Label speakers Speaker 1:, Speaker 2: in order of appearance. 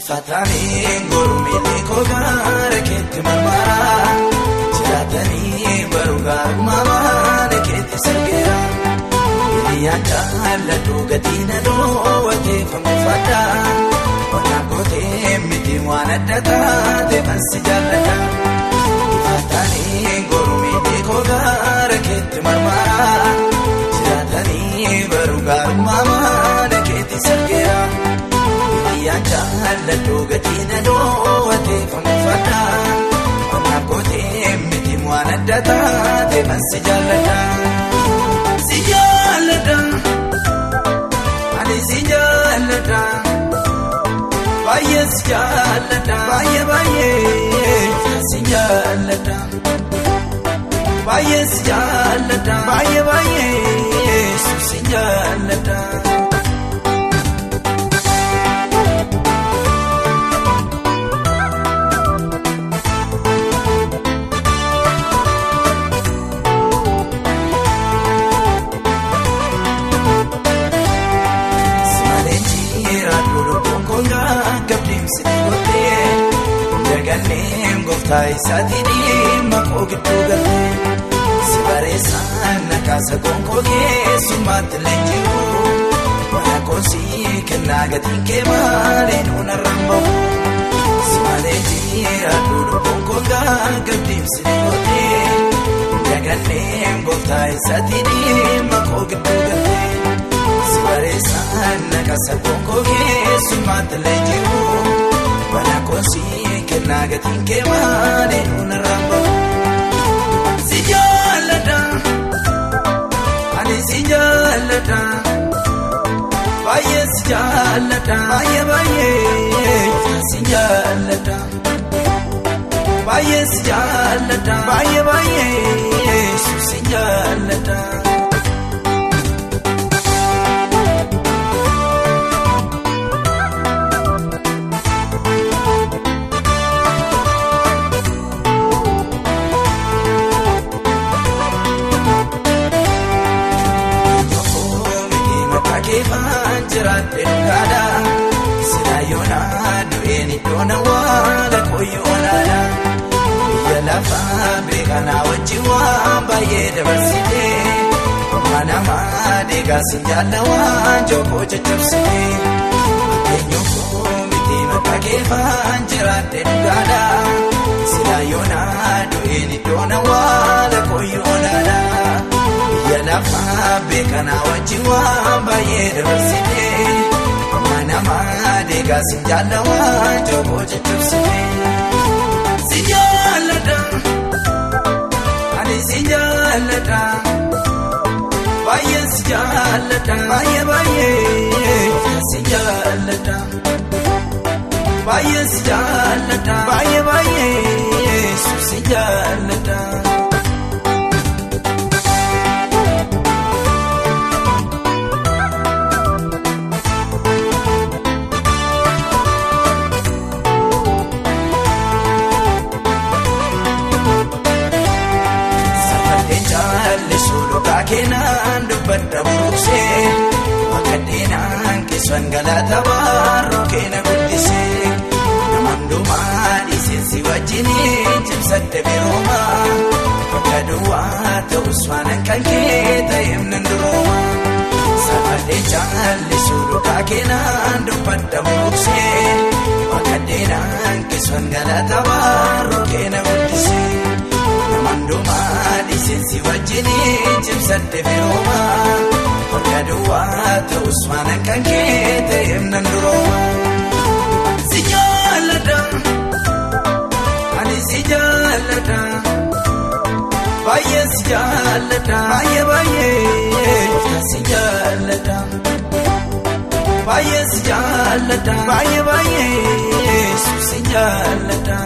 Speaker 1: Ifatanii gormiilee koo gaara keetti marmaraa jiraatanii baruu gaarummaa maana keetti sargeera. Hiriyyaan jaalladhu gatii na dhoowwateeffamu fadha. Qonnaan gootee miti waan adda taate mansi jaalladha. Ifatanii gormiilee koo gaara keetti marmaraa jiraatanii baruu gaarummaa maana keetti sargeera. Hiriyyaan jaalladhu gatii na dhoowwateeffamu fadha. Qonnaan gootee miti waan adda taate mansi jaalladha. Si jaalladha, ani si jaalladha, baay'ee si jaalladha, baay'ee baay'ee si jaalladha, baay'ee si jaalladha, baay'ee baay'ee si jaalladha. Daganneen gooftaa isaatiin dhimma koo gidduu galtee si bareessaan nakaasa gonkoo keessummaatti leenji'u mana koosii kennaa gatiin kee malee nuun arraan si malee jiraadhu lubbuun koo gaggabdiimsi gootee daganneen gooftaa isaatiin dhimma koo gidduu galtee si bareessaan nakaasa gonkoo keessummaatti leenji'u. Mana koosii kennaa gatiin kee malee nuun arraan Si jaalladha, ani si jaalladha, baay'ee si jaalladha, baay'ee baay'ee si jaalladha, baay'ee si jaalladha, baay'ee baay'ee si jaalladha. Jiraatee dhugaadha Siraayoona du'een iddoon awwaala qoyyoonaadha. Biyya lafaa beekanaa wajjin waan baay'ee dabarsitee mana deegaa si jaalla waan jookoo caccabsitee. Eenyuun miti maqaa keefaan jiraatee dhugaadha Siraayoona du'een iddoon awwaala qoyyoonaadha. Biyya lafaa beekanaa wajjin waan baay'ee dabarsitee mana deegaa si jaalla waan jookoo caccabsitee. Si jaalladha, ani si jaalladha, baay'ee si jaalladha, baay'ee baay'ee si jaalladha, baay'ee si jaalladha, baay'ee baay'ee si jaalladha. Keenan dubbadda buruqsee wakkaddeenaan keessan galata baaruu keena guddisee nama hundumaa dhiiseensi wajjiniin cimsadde birooma bakka duwwaa ta'us waan kan kee ta'eef nan durooma safadhee caallisuu dhugaa keenan dubbadda buruqsee wakkaddeenaan keessan galata baaruu keena guddisee. Namandumaa dhiiseensi wajjiniin cimsadde birooma bakka duwwaa ta'us waan kan kee ta'eef nan durooma. Si jaalladha, ani si jaalladha, baay'ee si jaalladha, baay'ee baay'ee si jaalladha, baay'ee si jaalladha, baay'ee baay'ee si jaalladha.